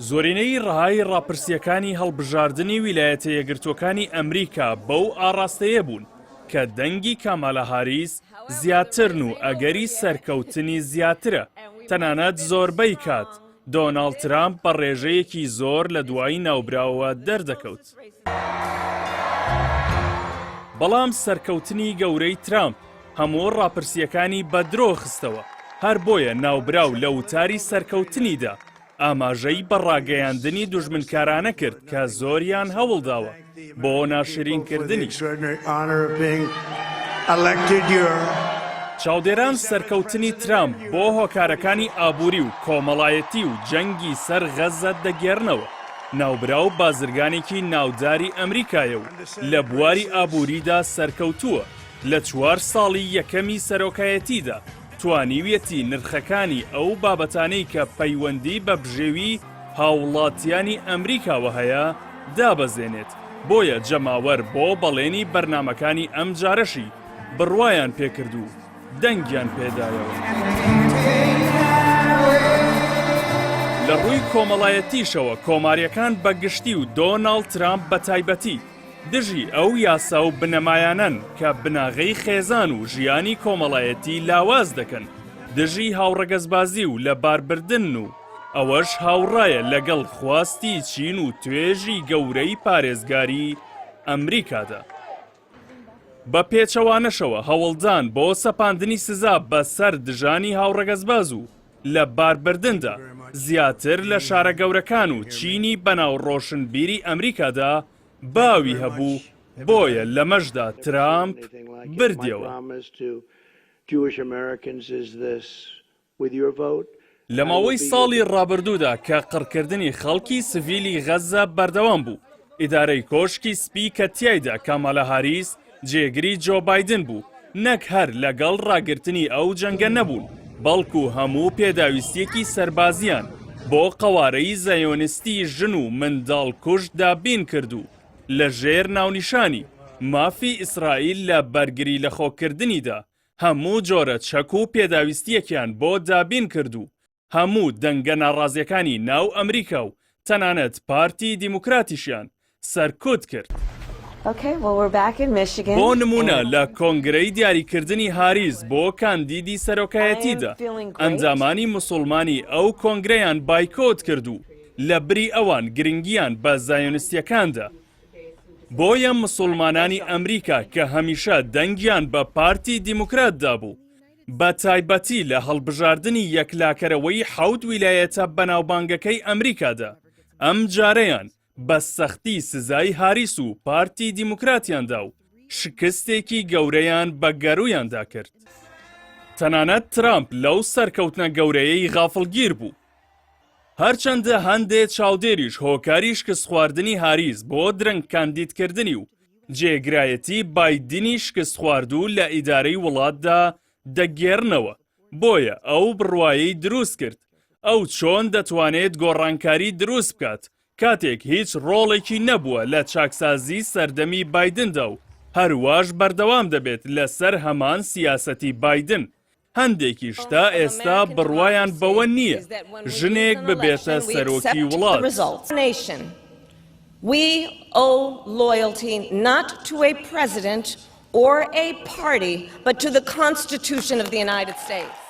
زۆرینەی ڕەهای ڕاپرسییەکانی هەڵبژاردنی ویلایەتە یەکگرتووەکانی ئەمریکا بەو ئاڕاستەیە بوون کە دەنگی کامالا هاریس زیاترن و ئەگەری سەرکەوتنی زیاترە، تەنانەت زۆربەی کات دۆناڵد ترامپ بە ڕێژەیەکی زۆر لە دوای ناوبراوەوە دەردەکەوت. بەڵام سەرکەوتنی گەورەی ترامپ هەموو ڕاپرسییەکانی بە درۆ خستەوە، هەر بۆیە ناوبراو لە وتاری سەرکەوتنیدا ئاماژەی بە ڕاگەیاندنی دوژمنکارانە کرد کە زۆریان هەوڵداوە بۆ ناشرینکردنی. چاودێران سەرکەوتنی ترامپ بۆ هۆکارەکانی ئابووری و کۆمەڵایەتی و جەنگی سەر غەززە دەگێڕنەوە. ناوبراو بازرگانێکی ناوداری ئەمریکایە و لە بواری ئابووریدا سەرکەوتووە، لە چوار ساڵی یەکەمی سەرۆکایەتیدا توانیویەتی نرخەکانی ئەو بابەتانەی کە پەیوەندی بە بژێوی هاوڵاتیانی ئەمریکاوە هەیە دابەزێنێت، بۆیە جەماوەر بۆ بەڵێنی بەرنامەکانی ئەمجارەشی بڕوایان پێکرد و دەنگیان پێدایەوە. لە ڕووی کۆمەڵایەتیشەوە کۆمارییەکان بە گشتی و دۆناڵد ترامپ بە تایبەتی دژی ئەو یاسا و بنەمایانەن کە بناغەی خێزان و ژیانی کۆمەڵایەتی لاواز دەکەن، دژی هاوڕەگەزبازی و لەباربردنن و ئەوەش هاوڕایە لەگەڵ خواستی چین و توێژی گەورەی پارێزگاری ئەمریکادا. بە پێچەوانەشەوە هەوڵدان بۆ سەپاندنی سزا بە سەر دژانی هاوڕەگەزباز و لە باربردندا زیاتر لە شارە گەورەکان و چینی بەناو ڕۆشنبیری ئەمریکادا باوی هەبوو، بۆیە لەمەشدا ترامپ بردیەوە. لە ماوەی ساڵی ڕابردوودا کە قڕکردنی خەڵکی سڤیلی غەززە بەردەوام بوو، ئیدارەی کۆشکی سپی کە تیایدا کامالا هاریس جێگری جۆ بایدن بوو، نەک هەر لەگەڵ ڕاگرتنی ئەو جەنگە نەبوون، بەڵکو هەموو پێداویستییەکی سەربازییان بۆ قەوارەی زایۆنیستی ژن و منداڵکوژ دابین کرد و لە ژێر ناونیشانی مافی ئیسرائیل لە بەرگری لەخۆکردنیدا هەموو جۆرە چەک و پێداویستییەکیان بۆ دابین کرد و هەموو دەنگە ناڕازیەکانی ناو ئەمریکا و تەنانەت پارتی دیموکراتیشیان سەرکوت کرد. بۆ نموونە لە کۆنگرەی دیاریکردنی هاریس بۆ کاندیدی سەرۆکایەتیدا، ئەندامانی موسوڵمانی ئەو کۆنگرەیان بایکۆت کرد و لە بری ئەوان گرنگیان بە زایۆنیستیەکان دا. بۆیە موسوڵمانانی ئەمریکا کە هەمیشە دەنگیان بە پارتی دیموکرات دابوو، بە تایبەتی لە هەڵبژاردنی یەکلاکەرەوەی حەوت ویلایەتە بەناوبانگەکەی ئەمریکادا، ئەمجارەیان بە سەختی سزای هاریس و پارتی دیموکراتیان دا و شکستێکی گەورەیان بە گەروویاندا کرد. تەنانەت ترامپ لەو سەرکەوتنە گەورەیەی غافڵگیر بوو. هەرچەندە هەندێ چاودێریش هۆکاری شکستخواردنی هاریس بۆ درەنگ کاندیدکردنی و جێگرایەتی بایدنی شکستخواردوو لە ئیدارەی وڵاتدا دەگێڕنەوە، بۆیە ئەو بڕوایەی دروست کرد، ئەو چۆن دەتوانێت گۆڕانکاری دروست بکات کاتێک هیچ ڕۆڵێکی نەبووە لە چاکسازی سەردەمی بایدندا و هەرواش بەردەوام دەبێت لەسەر هەمان سیاسەتی بایدن هەندێکیش تا ئێستا بڕوایان بەوە نییە ژنێک ببێتە سەرۆکی وڵات. We owe loyalty not to a president or a party, but to the Constitution of the United States.